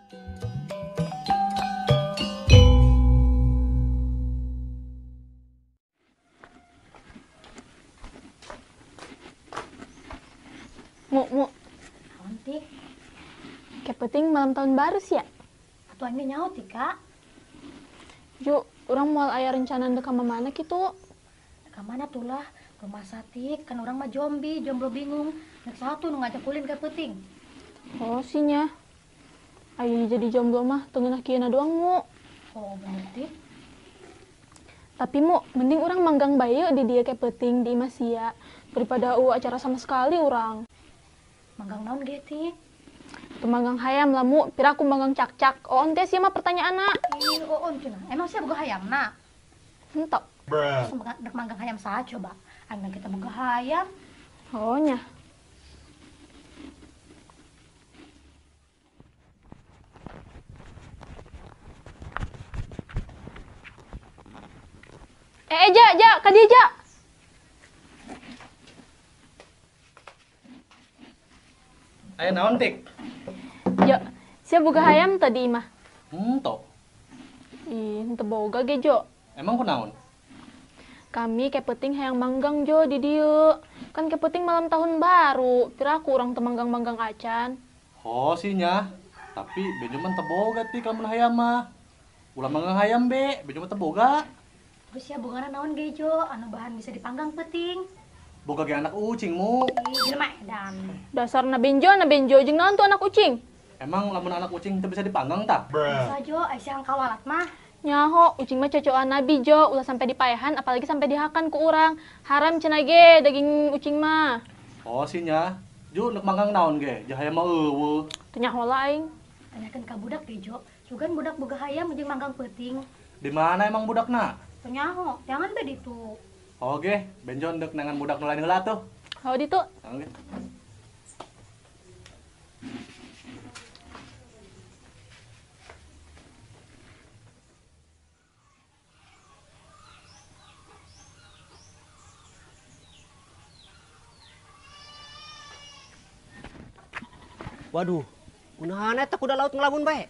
Mu, mu. Naon, Tik? Kayak penting malam tahun baru sih ya? Atuh aing ge nyaho, Tika. Yuk, urang moal aya rencana ndek ka mana kitu? Ndek ka mana tuh lah? Rumah Satik, kan urang mah zombie, jomblo bingung. Nek satu nu ngajak ulin ke peuting. Oh, sinya. Ayo jadi jomblo mah teu ngeunah kieuna doang, Mu. Oh, bener, Tik. Tapi Mu, mending urang manggang bae yeuh di dieu ke peuting di imah sia daripada eueuh acara sama sekali urang. Manggang naon ge, Tik? Teu manggang hayam lah, Mu. Piraku manggang cak-cak. Oon teh sia mah pertanyaanna. Ih, oon cenah. Emang sia boga hayamna? Henteu. Terus dek manggang hayam saha coba? Aing kita boga hayam. Oh nya. Ja, ja, ka dieu, Ja. Aya naon, Tik? Jo, sia boga hayam tadi imah? Henteu. Ih, henteu boga ge, Jo. Emang kunaon? Kami ke peuting hayang manggang, Jo, di dieu. Kan ke peuting malam tahun baru. Piraku urang teu manggang-manggang acan. Oh, sih nya. Tapi bejo mah teu boga, Tik, lamun hayam mah. Ulah manggang hayam be, bejo mah teu boga. Terus sia bogana naon ge, Jo? Anu bahan bisa dipanggang peuting. Boga ge anak ucing, Mu. Ih, jelema edan. Dasar na benjo jeung naon tuh anak ucing? Emang lamun anak ucing teu bisa dipanggang tah? Bisa, Jo, ai siang kawalat mah. Nyaho, ucing mah cocokan Nabi, Jo, ulah sampai dipaehan apalagi sampai dihakan ku urang. Haram cenah ge daging ucing mah. Oh, sih nya. Ju nek manggang naon ge? Jahaya mah eueuh. Teu nyaho lah aing. Tanyakeun ka budak ge, Jo. Sugan budak boga hayam jeung manggang peuting. Di mana emang budakna? Teu nyaho, jangan be ditu. Oke, benjo ndek nangan budak nu lain heula tuh. Oh, ditu. Oke. Waduh, kunaon eta kuda laut ngelamun bae?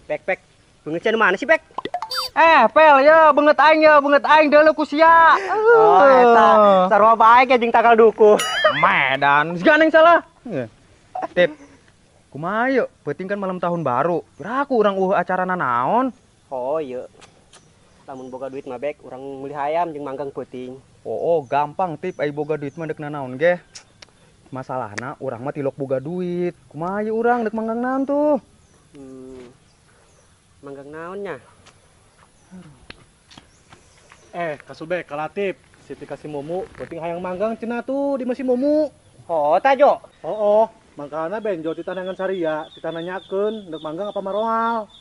Bek, bek, beungeut sia nu mana sih, Bek? Pel, ya, beungeut aing deuleu ku sia. Oh, eta sarua bae ge jeung tangkal duku. Medan, siga neng salah. Tip. Kumaha yeuh, peuting kan malam tahun baru. Piraku urang eueuh acarana naon? Oh, ieu. Lamun boga duit mah, Bek, urang meuli hayam jeung manggang peuting. Oh, gampang, Tip, ai boga duit mah deuk nanaon ge. Masalahna urang mah tilok boga duit. Kumaha yeuh urang deuk manggang naon tuh? Manggang naonnya? Kasubek, Kalatip, Siti kasih Mumu, peuting hayang manggang cenah tuh di masih Mumu. Oh, ta, Jo? Oh, mangkana benjo ti tanangan saria, ti tananyakeun deuk manggang apa maroal.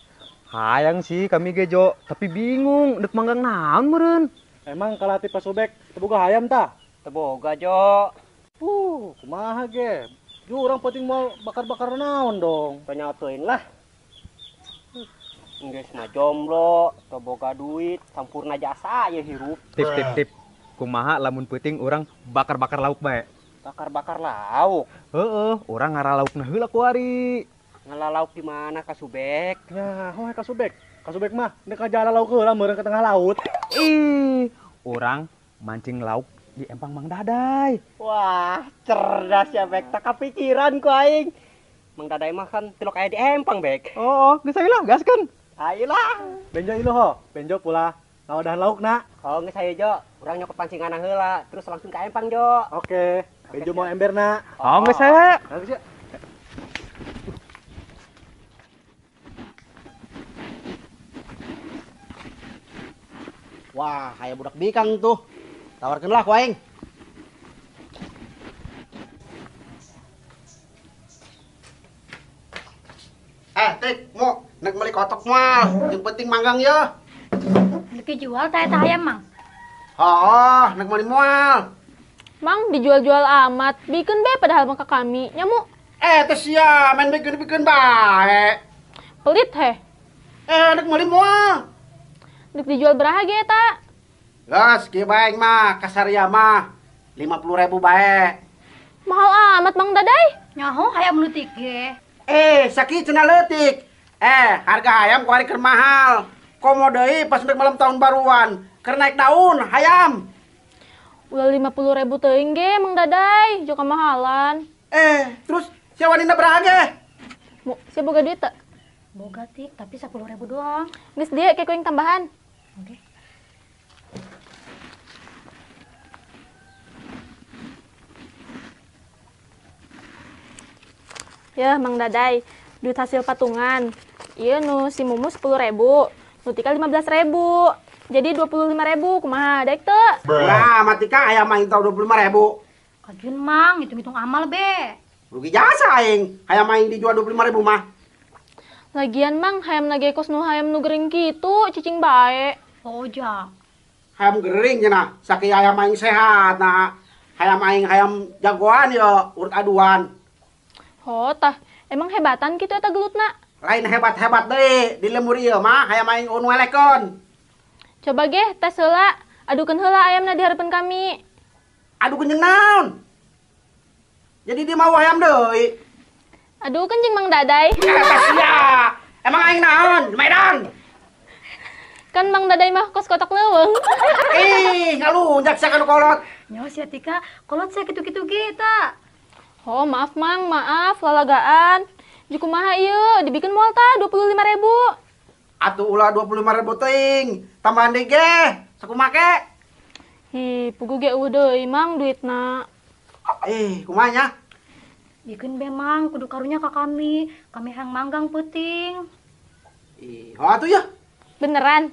Hayang sih kami ge, Jo, tapi bingung deuk manggang naon meureun. Emang Kalatip Kasubek teu boga hayam tah? Teu boga, Jo. Kumaha ge? Ju urang peuting moal bakar-bakar naon dong. Tanya teuing lah. Geus mah jomblo, teu boga duit, sampurna jasa ye hirup. Tip, tip, tip. Kumaha lamun peuting urang bakar-bakar lauk bae? Bakar-bakar lauk? Heeh, urang ngaralaukna heula kuari. Ngalalauk di mana Kasubek? Ya, hoe Kasubek. Kasubek mah nek ngajala lauk heula meureun ke tengah laut. Ih, urang mancing lauk di empang Mang Dadai. Wah, cerdas ya, Bek. Tak kepikiran ku aing. Mang Dadai mah kan tilok aya di empang, Bek. Oh, geus ayo lah, gaskeun. Ayolah. Benjo ilu ho, benjo pula. Ngawadah lauk nak. Oh, geus hayu, Jo. Urang nyokot pancingan heula, terus langsung ke empang, Jo. Oke, benjo mau ember nak. Oh, geus hayu. Geus ya. Wah, aya budak bikang tuh. Tawarkeun lah ku aing. Tik, Mu, nek meuli kotok mah, yang penting manggang ya. Nek dijual tah eta hayam, Mang. Oh, nek meuli moal. Mang dijual-jual amat, bikeun be padahal mah ka kami, nya Mu. Teh sia, main bikeun-bikeun bae. Pelit heh. Nek meuli moal. Dek dijual beraha ge eta? Geus, kieu bae mah kasaria mah 50.000 bae. Mahal amat Mang Daday. Nyaho hayam leutik ge. Sakieu cenah leutik. Harga hayam kuari keur mahal. Komo deui pas rek malam tahun baruan, keur naik daun hayam. Ulah 50.000 teuing ge Mang Daday, jo kamahalan. Terus sia wanina beraha ge? Mu, sia boga duit teu? Boga tik, tapi 10.000 doang. Geus dieu ke kuing tambahan. Oke. Yeuh Mang Daday, duit hasil patungan. Ieu nu si Mumu 10.000, nu Tika 15.000. Jadi 25.000 kumaha daek teu? Lah, mati ka hayam aing tau 25.000. Kajeun Mang, hitung-hitung amal be. Rugi jasa aing, hayam aing dijual 25.000 mah. Lagian Mang, hayam nage kos nu hayam nu gering kitu, cicing bae. Oh ja. Hayam gering cenah, sakieu hayam aing sehat nah. Hayam aing hayam jagoan ya, urut aduan. Oh tah, emang hebatan kitu eta gelutna? Lain hebat-hebat deui, di lembur ieu mah hayam aing nu elekeun. Coba ge tes heula, adukeun heula ayamna di hareupeun kami. Adukeun jeung naon? Jadi dia mau hayam deui. Adukeun jeung Mang Daday. Sia. Emang aing naon? Medan. Kan Mang Daday mah kos kotak leuweung. Ih, ngalunjak sia ka nu kolot. Nyaho sia Tika, kolot sia kitu-kitu ge eta. Oh, maaf Mang, maaf lalagaan. Ju kumaha ieu dibikeun moal tah 25.000. Atuh ulah 25.000 teuing, tambahan deui ge, sakumake. Hi, puguh ge eueuh deui Mang duitna. Kumaha nya? Bikeun be Mang, kudu karunya ka kami. Kami hayang manggang peuting. Ih, ho atuh ya. Beneran?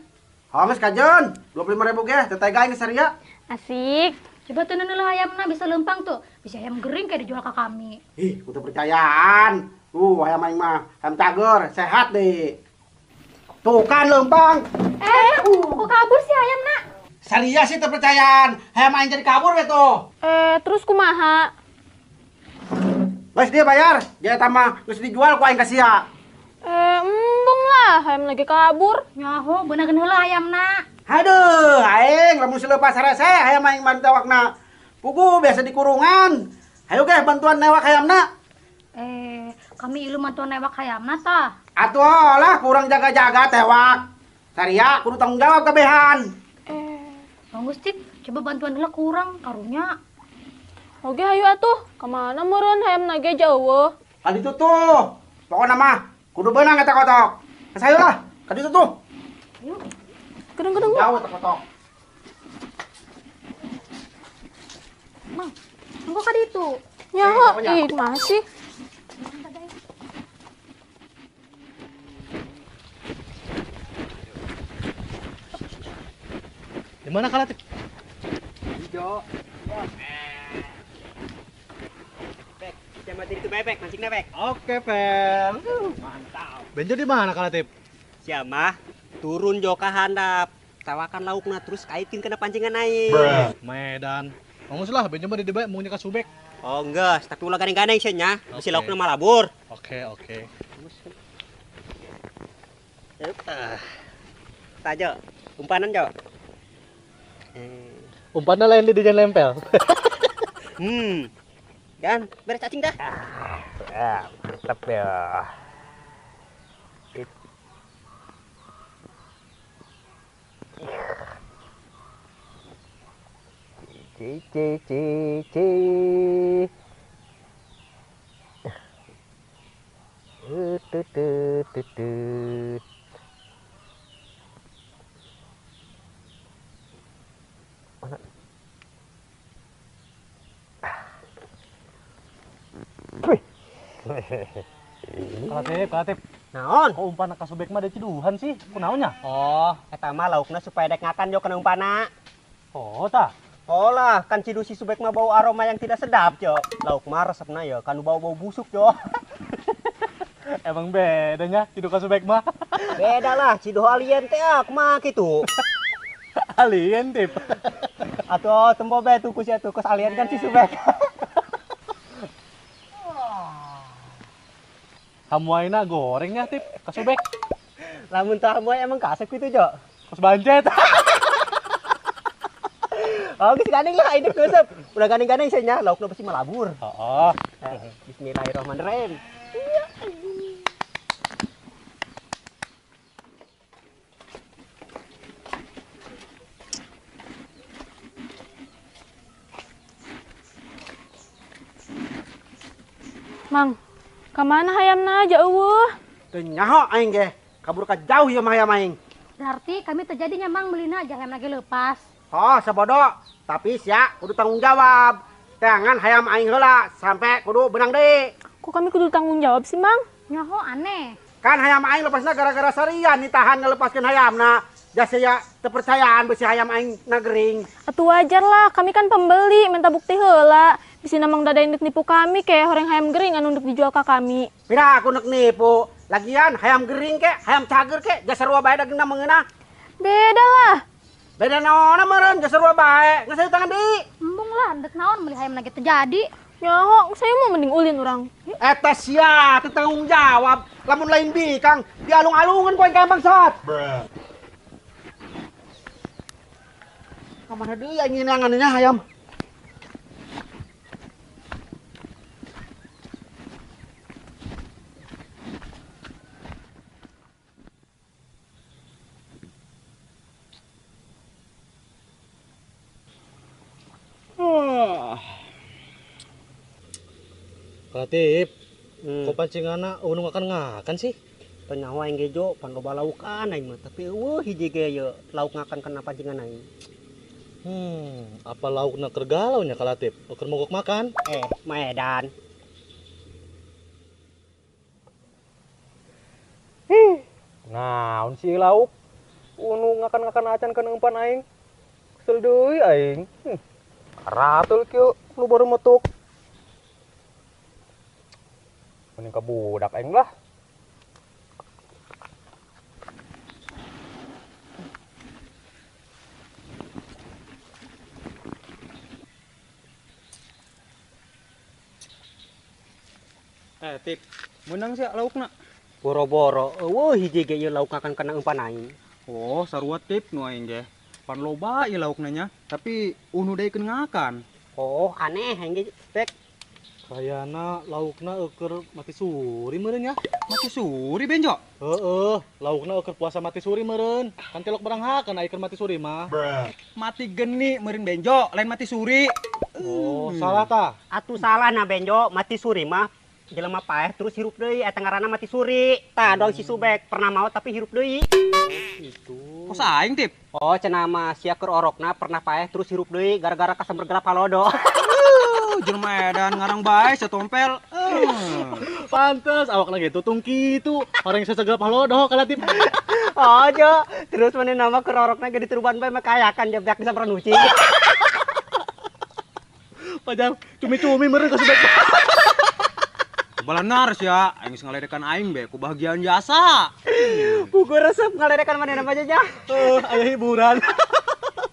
Ho geus kajeun, 25.000 ge teu tega aing saria. Asik. Coba tuh neuneuh hayamna bisa lempang tuh. Bisa hayam gering kayak dijual ke kami. Ih, kudu percayaan. Tuh hayam aing mah, hayam cager, sehat deh. Tuh kan lempang. Kok kabur sih hayamna? Saria sih terpercayaan. Hayam aing jadi kabur we tuh. Terus kumaha? Geus dia bayar, dia tambah geus dijual ku aing ka sia. Embung lah, hayam lagi kabur. Nyaho, beunang heula hayamna. Aduh, aing lamun selepas sarese hayam aing mah tewakna. Pugu biasa di kurungan. Hayu ge bantuan newak hayamna. Kami ilu bantuan newak hayamna tah. Atuh lah kurang jaga-jaga tewak. Saria kudu tanggung jawab kabehan. Bang Gustik, coba bantuan heula kurang karunya. Oke, hayu atuh. Kamana meureun hayamna ge jauh. Ka ditu tuh. Pokona mah kudu beunang eta kotok. Geus hayu lah, ka ditu tuh. Ayo. Gedung-gedung. Jauh eta kotok. Mang, engko ka ditu. Nyaho, ih masih. Di mana kalah, Tip? Hijau. Bek, jangan mati itu bebek, mancingnya bek. Oke, Pel. Mantap. Benjo di mana kalah, Tip? Siapa? Turun jo ka handap. Tawakan laukna terus kaitin kena pancingan naik. Medan. Ngomong lah, Benjo mah di debat mau nyeka subek. Oh, enggak, tapi ulah ganeng-ganeng sih nya. Bisi laukna mah labur. Oke, oke. Tajo, umpanan jo. Umpannya lain di jangan lempel. Kan, beres cacing dah. Mantap ya. C C C C. Tut tut tut tut. Mana? Kalatip, kalatip. Naon? Kok umpan ka subek mah ciduhan sih? Kunaonnya? Oh, eta mah laukna supaya dek ngakan jo kana umpana. Oh, tah. Oh lah, kan cidu si subek mah bau aroma yang tidak sedap, jo. Lauk mah resepna ya, kan bau-bau busuk, jo. Emang bedanya cidu ka subek mah? Beda lah, cidu alien teh ah, kumaha kitu. Alien tip. Atuh tempo bae tuh sia tuh kos alien kan si subek. Hamuaina gorengnya tip ka subek. Lamun tah hamuai emang kasep kitu, Jo. Kos bancet. Oh, geus gandeng lah aing geuseup. Udah gandeng-gandeng sia nya, laukna pasti malabur. Heeh. Bismillahirrahmanirrahim. Mang, ka mana hayamna aja eueuh? Teu nyaho aing ge, kabur ka jauh ieu mah hayam aing. Berarti kami terjadinya Mang melina aja hayam lagi lepas. Oh, sabodo. Tapi sia kudu tanggung jawab. Jangan hayam aing heula sampai kudu benang deui. Kok kami kudu tanggung jawab sih, Mang? Nyaho aneh. Kan hayam aing lepasna gara-gara sarian ditahan ngelepaskeun hayamna. Jasa ya kepercayaan besi hayam aing na gering. Atuh wajar lah, kami kan pembeli, minta bukti heula. Bisi Mang Daday ndek nipu kami kayak horeng hayam gering anu ndek dijual ka kami. Pira aku ndek nipu. Lagian hayam gering kek, hayam cager kek, jasa sarua bae dagingna mengeunah. Beda lah. Beda naon meureun jasa sarua bae, geus tangan deui. Embung lah, ndek naon meuli hayam lagi terjadi. Nyaho, saya mau mending ulin urang. Eta sia teu tanggung jawab. Lamun lain bikang, dialung-alungan ku aing ka bangsat. Ka mana deui aing nyeunangannya hayam. Latif, kok pancingana eueuh nu ngakan-ngakan sih? Teu nyaho aing ge jo, pan loba laukan aing mah, tapi eueuh hiji ge ye lauk ngakan kana pancingan aing. Apa laukna keur galau nya Ka Latif? Keur mogok makan? Maedan. Naon sih lauk? Unu ngakan-ngakan acan kana empan aing. Kesel deui aing. Karatul kieu nu baru metuk. Mending ka budak aing lah. Tip, menang sih laukna. Boro-boro, eueuh hiji ge ieu lauk ngakan kana empan aing. Oh, sarua tip nu aing ge. Pan loba ieu laukna nya, tapi unu deui keun ngakan. Oh, aneh aing ge, Bek. Kayana laukna eueur mati suri meureun nya. Mati suri Benjo? Heeh, laukna eueur puasa mati suri meureun. Kan tilok barang hakan ai keur mati suri mah. Mati geni meureun Benjo, lain mati suri. Oh, salah tah. Atuh salah na Benjo, mati suri mah jelema paeh terus hirup deui eta ngaranna mati suri. Tah dong si Subek pernah maot tapi hirup deui. Itu. Kok saing tip? Oh, cenah mah sia keur orokna pernah paeh terus hirup deui gara-gara kasamber gelap halodo. Jelema edan ngarang bae setompel. Pantes awakna ge tutung kitu. Orang sesegelap halodo ka Latif. Oh, jo. Terus maneh nama keur orokna ge dituruban bae mah kayakan jebak disamperan ucing. Padahal cumi-cumi meureun ka Subek. Balanar sia, aing geus ngaledekan aing be ku bahagiaan jasa. Puguh resep ngaledekan manehna mah jajah. Aya hiburan.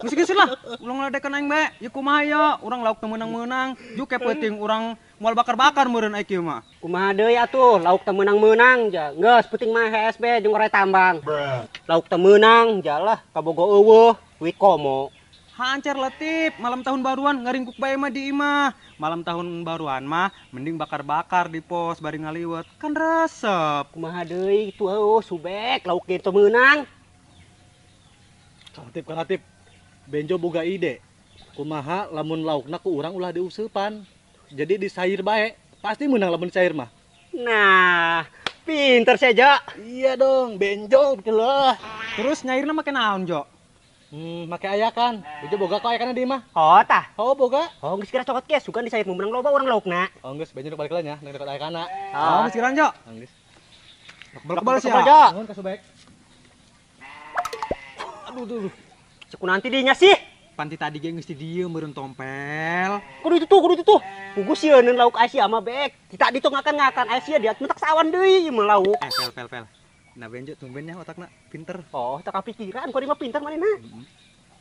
Geus-geus lah, ulah ngaledekan aing be. Ieu kumaha ye, urang lauk teu meunang-meunang, juk ke peuting urang moal bakar-bakar meureun ai kieu mah. Kumaha deui atuh, lauk teu meunang-meunang ja. Geus peuting mah HSB jeung orai tambang. Lauk teu meunang jalah kabogo eueuh, duit komo. Hancar letip, malam tahun baruan ngaringkuk bae mah di imah. Malam tahun baruan mah mending bakar-bakar di pos bari ngaliwet, kan resep. Kumaha deui kitu heuh Subek, lauk ge teu meunang. Kalatip kalatip. Benjo boga ide. Kumaha lamun laukna ku urang ulah diuseupan. Jadi disair bae, pasti meunang lamun disair mah. Nah, pinter sih, Jo. Iya dong, Benjo gitu loh. Terus nyairna make naon, Jo? Make ayakan. Benjo boga kok ayakanna di imah. Oh, tah. Oh, boga. Oh, geus kira cokot ge, sugan disair meunang loba urang laukna. Oh, geus Benjo balik lah nya, nang dekat ayakana. Oh, geus kira, Jo. Geus. Kebal-kebal sia. Nuhun ka Subek. Aduh, duh, duh. Ceku nanti dinya sih. Panti tadi ge geus di dieu meureun tompel. Kudu itu tuh, kudu itu tuh. Pugu sieun lauk Asia mah bek. Kita ditu ngakan-ngakan Asia dia mentak sawan deui ieu mah lauk. Pel pel pel. Nah Benjo tumben nya otakna pinter. Oh, tak kepikiran kok dia mah pinter manehna.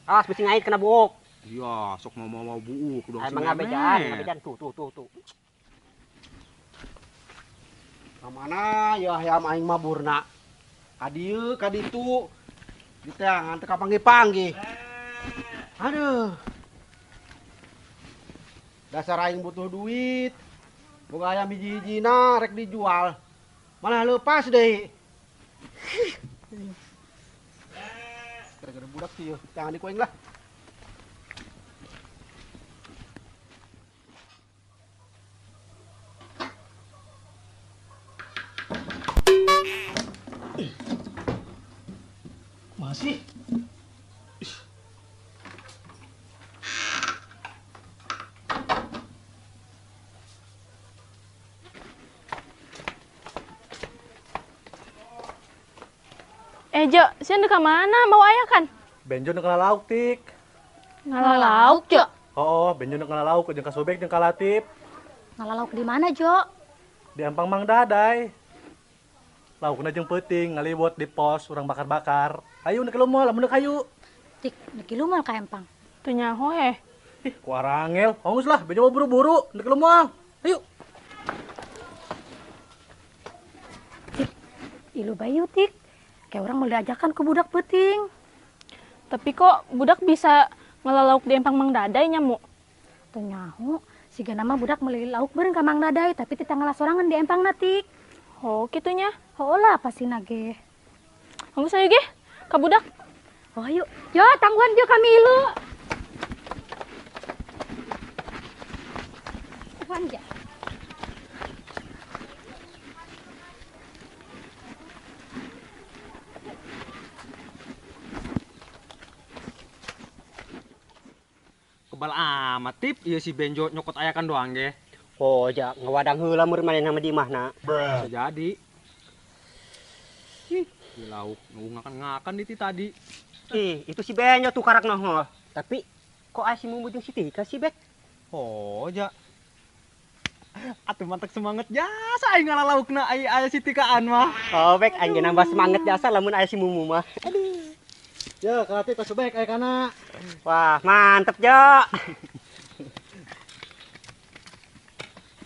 Awas bisi ngait kena buuk. Iya, sok mau-mau buuk dong. Emang ngabejan, ngabejan tuh tuh tuh tuh. Ka mana ya hayam aing mah burna. Ka dieu ka ditu. Diteangan teu kapanggih-panggih. Aduh. Dasar aing butuh duit. Boga ayam hiji-hijina rek dijual. Malah lepas deui. Gara-gara budak sih, jangan dikuing lah. Masih. Jo, sieun ka mana mau aya kan? Benjo nu ngala lauk, Tik. Ngala lauk, Jo? Oh, Benjo nu ngala lauk jeung ka Sobek jeung ka Latif. Ngala lauk di mana, Jo? Di Empang Mang Daday. Laukna jeung peuting ngaliwot di pos urang bakar-bakar. Ayo nek lu moal, lamun nek hayu. Tik, nek lu moal ka Empang. Teu nyaho heh. Ih, ku arangel. Hongus lah, Benjo mau buru-buru, nek lu moal. Ayo. Tik, ilu bayu, Tik. Kayak orang mau diajakan ke budak peuting. Tapi kok budak bisa ngelalauk di Empang Mang Daday nya, Mu? Teu nyaho, siga nama budak meuli lauk bareng ka Mang Daday, tapi teu ngala sorangan di Empang na, Tik. Oh, kitunya. Oh lah pasti nage. Hanggus ayo ge ka budak. Oh ayo. Jo, tangguhan jo kami ilu. Tangguhan jo. Kebal amat Tip, ieu si Benjo nyokot ayakan doang ge. Oh, ja ngawadang heula mun manehna mah di imahna. Bisa jadi. Ih, di lauk nu ngakan-ngakan di tadi. Ih, itu si Benjo tuh karakna heuh. Tapi kok aya si Mumu jeung si Tika sih, Bek? Oh, ja. Atuh mantak semangat jasa aing ngalalaukna aya aya si Tikaan mah. Oh, Bek, aing ge nambah semangat jasa lamun aya si Mumu mah. Aduh. Ya, ka Latif ka Sobek aya kana. Wah, mantep, Jo.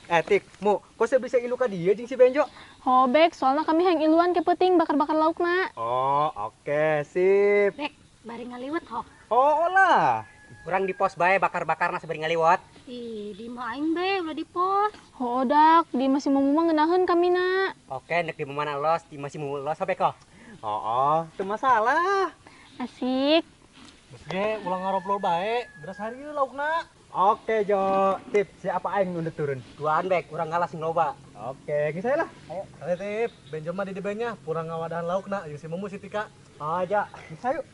Tik, Mu, kok saya bisa ilu ka dia jeung si Benjo? Oh, Bek, soalnya kami hayang iluan ke peuting bakar-bakar laukna. Oh, oke, sip. Bek, bari ngaliwet ho. Oh, lah. Urang di pos bae bakar-bakarna sabari ngaliwet. Ih, di mah aing be ulah di pos. Oh, dak, di masih Mumu mah ngeunaheun kami na. Oke, nek di mana los, di masih Mumu los sampe kok. Oh, teu masalah. Asik. Geus ge ulah ngarobrol bae, beras hari ieu laukna. Oke, Jo. Tip, siapa aing nu turun? Duaan, Bek, urang ngalah sing loba. Oke, geus saya lah. Ayo. Ayo, Tip, Benjo mah di dibenya, purang ngawadahan laukna jeung si Mumu si Tika. Oh, ja. Geus ayo.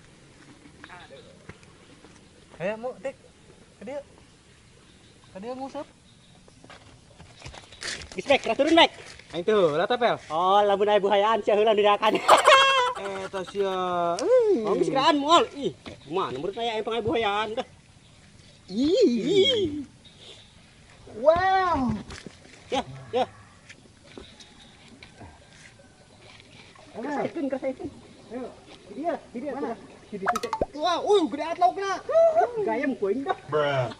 Ayo, Mu, Tik. Ka dieu. Ka dieu nguseup. Geus, Bek, geura turun, Bek. Aing teh heula teh, Pel. Oh, lamun aya buhayaan sia heula didakan. Eta sia. Oh, geus geraan moal. Ih, kumaha nomor aya empang aya buhayaan dah. Ih. Wow. Ya, ya. Kersaikeun, kersaikeun. Ayo, dia, dia mana? Di ditu. Wah, gede at laukna. Gayem kuing dah. Bruh.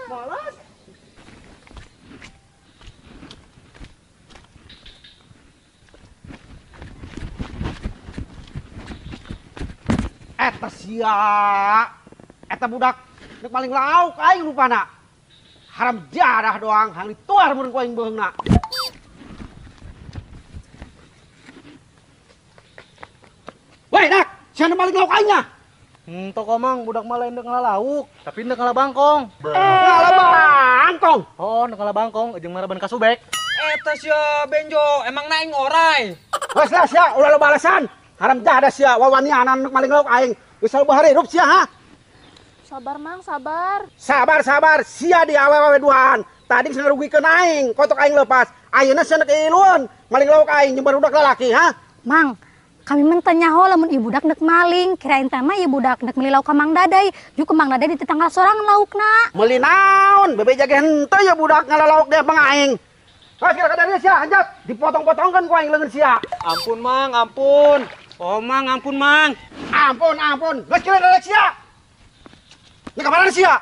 Malas. Eta sia, eta budak nek maling lauk aing rupana. Haram jadah doang, hang dituar mun ku aing beheungna. Woi, dak, sia nu maling lauk aingnya. Henteu komang, budak mah lain ndek ngala lauk, tapi ndek ngala bangkong. Ngala bangkong. Oh, ndek ngala bangkong jeung maraban ka Subek. Eta sia Benjo, emang naing orai. Geus lah sia, ulah loba alasan. Haram jadah sia, wawanianan maling lauk aing. Geus loba hirup sia ha. Sabar, Mang, sabar. Sabar, sabar, sia di awewe duaan. Tadi geus ngarugikeun aing, kotok aing lepas. Ayeuna sia nek iluan, maling lauk aing jeung barudak lalaki ha. Mang, kami mah teu nyaho lamun ieu budak nek maling. Kirain teh mah ieu budak nek meuli lauk ka Mang Daday. Juk ke Mang Daday di tetangga sorangan laukna. Meuli naon? Bebe jage henteu ya budak ngala lauk di empang aing. Geus kira ka dieu sia, anjat. Dipotong-potongkeun ku aing leungeun sia. Ampun, Mang, ampun. Oh, Mang, ampun, Mang. Ampun, ampun. Geus kira ka sia. Nya ka mana sia?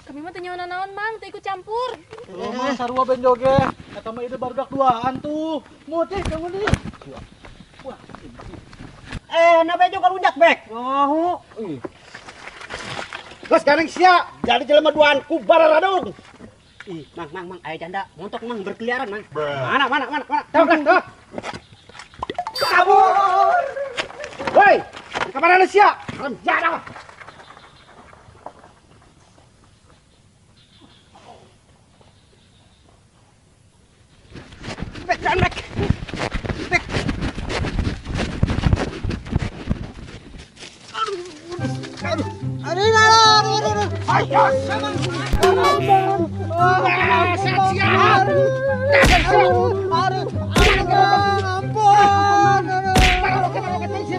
Kami mah teu nyaho nanaon, Mang, teu ikut campur. Oh, Mang sarua Benjo ge. Eta mah ide barudak duaan tuh. Mutih kamu nih. Wah. Na bejo karunjak bek. Oh. Geus ganeng sia, jadi jelema duaan ku bararadung. Ih, mang mang mang aya janda montok mang berkeliaran mang. Mana mana mana mana. Tawak tawak. Kabur. Woi, ka mana sia? Haram jadah. Bek, jangan bek. Bek. Aduh, aduh. Aduh, aduh, aduh. Ayo, sama.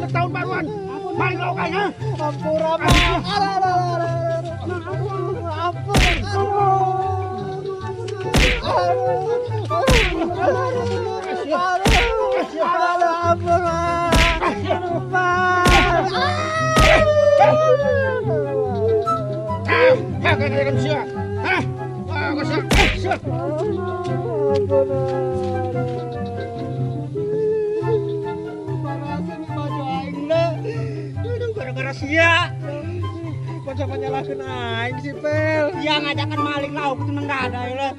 Tahun baruan. Mari lauk aing, ha? Ampura, Bang. Ampun. Gara-gara sia. Kok nyalahkeun aing si Pel. Dia ngajakan maling lauk itu mah enggak ada ya.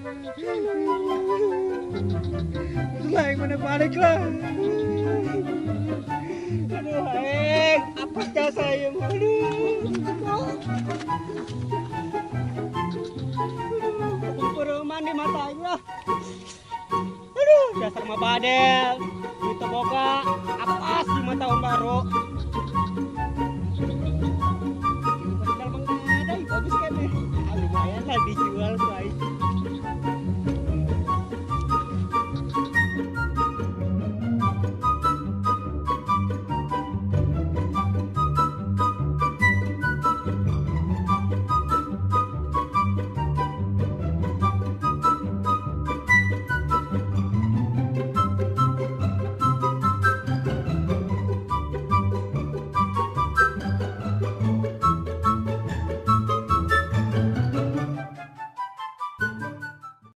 Lah aing mana balik lah. Aduh aing, apa jasa ieu mah. Aduh. Pereman di mata aing lah. Aduh, dasar mah badel. Duit boga, apas 5 tahun baru.